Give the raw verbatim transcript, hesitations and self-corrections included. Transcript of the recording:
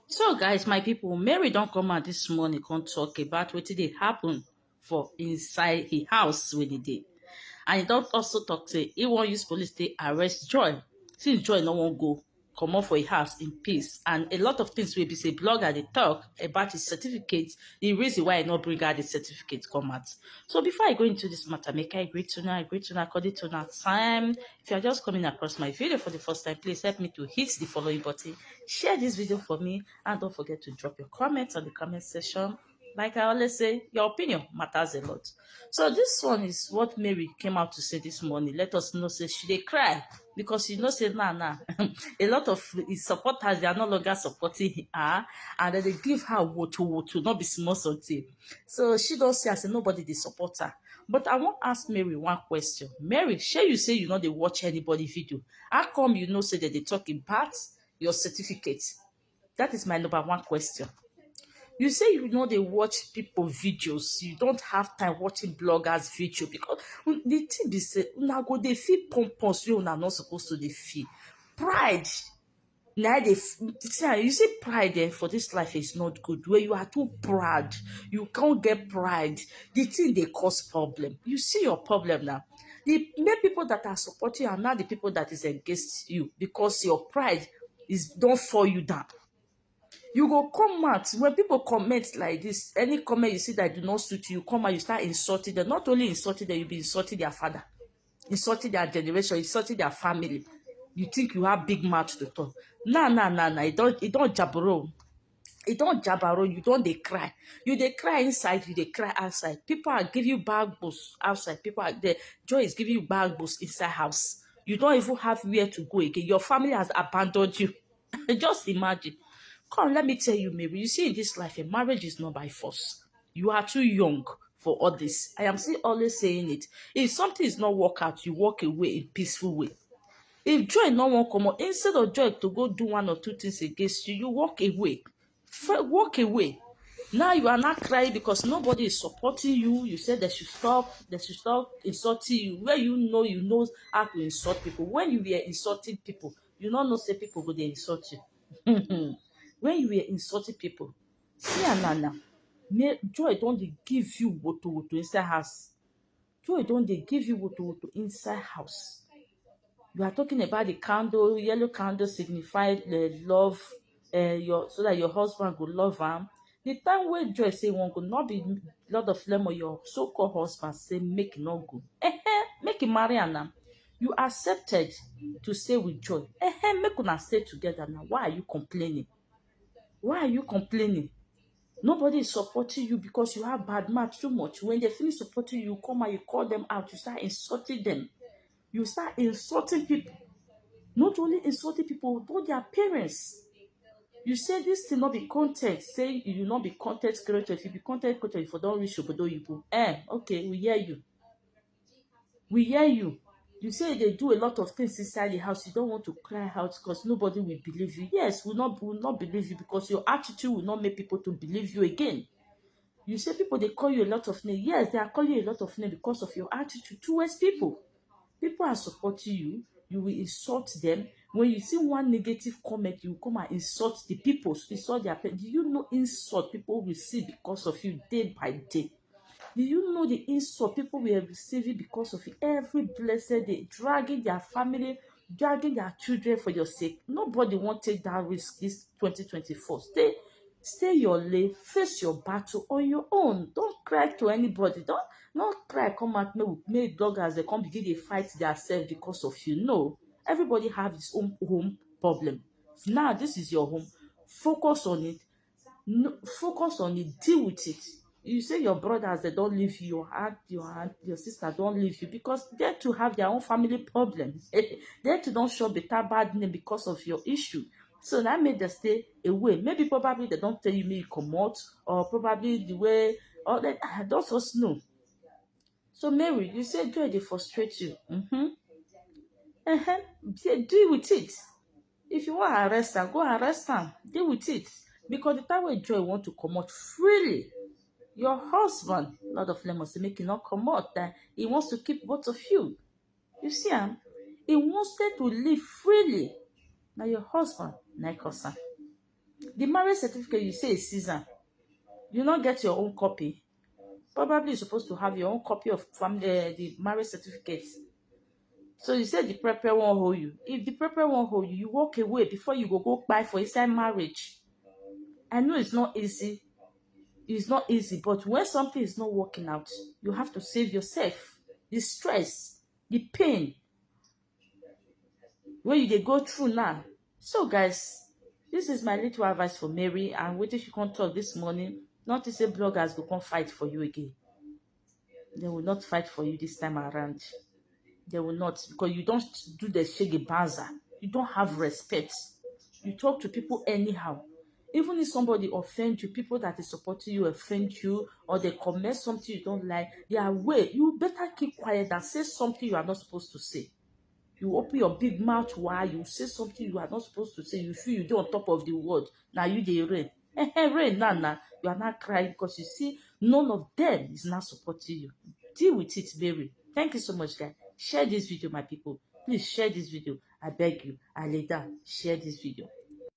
So, guys, my people, Mary don't come out this morning, come talk about what did happen for inside his house with the day. And he don't also talk say he won't use police to arrest Joy. Since Joy no one go come off for his house in peace. And a lot of things will be say blogger they talk about his certificate, the reason why he not bring out the certificate come out. So before I go into this matter, make I greet you now, I greet you now, according to now time. If you are just coming across my video for the first time, please help me to hit the following button, share this video for me, and don't forget to drop your comments on the comment section. Like I always say, your opinion matters a lot. So this one is what Mary came out to say this morning. Let us know say she they cry because you know say nah nah. A lot of his supporters, they are no longer supporting her, and then they give her woto woto, not be small something. So she don't see as say nobody they support her. But I want ask Mary one question. Mary, share you say you know they watch anybody video. How come you know say that they talk about your certificate? That is my number one question. You say you know they watch people videos. You don't have time watching bloggers video because the thing is say una go they feel pompous you are not supposed to they feel. Pride. Now they see, you see pride eh, for this life is not good. Where you are too proud, you can't get pride. The thing they cause problem. You see your problem now. The main people that are supporting you are not the people that is against you because your pride is don't fall you down. You go come out when people comment like this. Any comment you see that do not suit you, you come out, you start insulting them. Not only insulting them, you be insulting their father, insulting their generation, insulting their family. You think you have big mouth to talk. Nah, nah, nah, nah. It don't, it don't jabro. It don't jabro. You don't they cry. You they cry inside. You they cry outside. People are giving you bag boost outside. People are the Joy is giving you bag boost inside house. You don't even have where to go again. Your family has abandoned you. Just imagine. Come, let me tell you, Mary. You see, in this life, a marriage is not by force. You are too young for all this. I am still always saying it. If something is not work out, you walk away in peaceful way. If Joy no one come out, instead of Joy to go do one or two things against you, you walk away. F- walk away. Now you are not crying because nobody is supporting you. You said they should stop. They should stop insulting you. Where you know you know how to insult people. When you were insulting people, you don't know say people go they insult you. When you were insulting people, see am now now. May Joy don't they give you woto woto inside house. Joy don't they give you woto woto inside house. You are talking about the candle, yellow candle signified the love, uh, your so that your husband go love am. The time where Joy say one go not be lot of lemon, your so-called husband say make e no go. Eh, eh, make e marry am now. You accepted to stay with Joy. Eh, eh, make una stay together now. Why are you complaining? Why are you complaining? Nobody is supporting you because you have bad mouth too much. When they finish supporting you, you come and you call them out. You start insulting them. You start insulting people. Not only insulting people, but their parents. You say this thing not be content. Say you not be content creator. If you be content creator, if you don't reach obodo oyibo. Eh, okay, we hear you. We hear you. You say they do a lot of things inside the house. You don't want to cry out because nobody will believe you. Yes, we not will not believe you because your attitude will not make people to believe you again. You say people they call you a lot of names. Yes, they are calling you a lot of names because of your attitude towards people. People are supporting you. You will insult them. When you see one negative comment, you come and insult the people. Insult their. Do you know insult people will see because of you day by day? Do you know the insult people were receiving because of it? Every blessed day, dragging their family, dragging their children for your sake. Nobody won't take that risk this twenty twenty-four. Stay, stay your lane, face your battle on your own. Don't cry to anybody. Don't not cry. Come out, make make bloggers they come begin to fight themselves because of you. No, everybody have his own home problem. Now this is your home. Focus on it. No, focus on it, deal with it. You say your brothers they don't leave you, your aunt, your aunt, your sister don't leave you because they too have their own family problem. They too don't show better bad name because of your issue. So that made them stay away. Maybe probably they don't tell you me come out, or probably the way or they I don't just know. So Mary, you say Joy they frustrate you. Mm-hmm. Uh-huh. Deal with it. If you want to arrest her, go arrest her. Deal with it. Because the time when Joy want to come out freely, your husband, Lord of Lemon, say make him not come out. That he wants to keep both of you. You see him? He wants to live freely. Now your husband, na cause am. The marriage certificate you say is season. You not get your own copy. Probably you're supposed to have your own copy of family, uh, the marriage certificate. So you said the prepare won't hold you. If the prepare won't hold you, you walk away before you go go buy for inside marriage. I know it's not easy. It's not easy, but when something is not working out, you have to save yourself the stress, the pain when you they go through now. So, guys, this is my little advice for Mary, and what if you can't talk this morning? Not to say bloggers go come fight for you again. They will not fight for you this time around. They will not, because you don't do the shege banza. You don't have respect. You talk to people anyhow. Even if somebody offend you, people that is supporting you offend you, or they comment something you don't like, they are way. You better keep quiet and say something you are not supposed to say. You open your big mouth wide, you say something you are not supposed to say. You feel you dey on top of the world. Now you dey rain. Eh, eh, rain now, now. You are not crying because you see none of them is not supporting you. Deal with it, Mary. Thank you so much, guys. Share this video, my people. Please share this video. I beg you. I lay down. Share this video.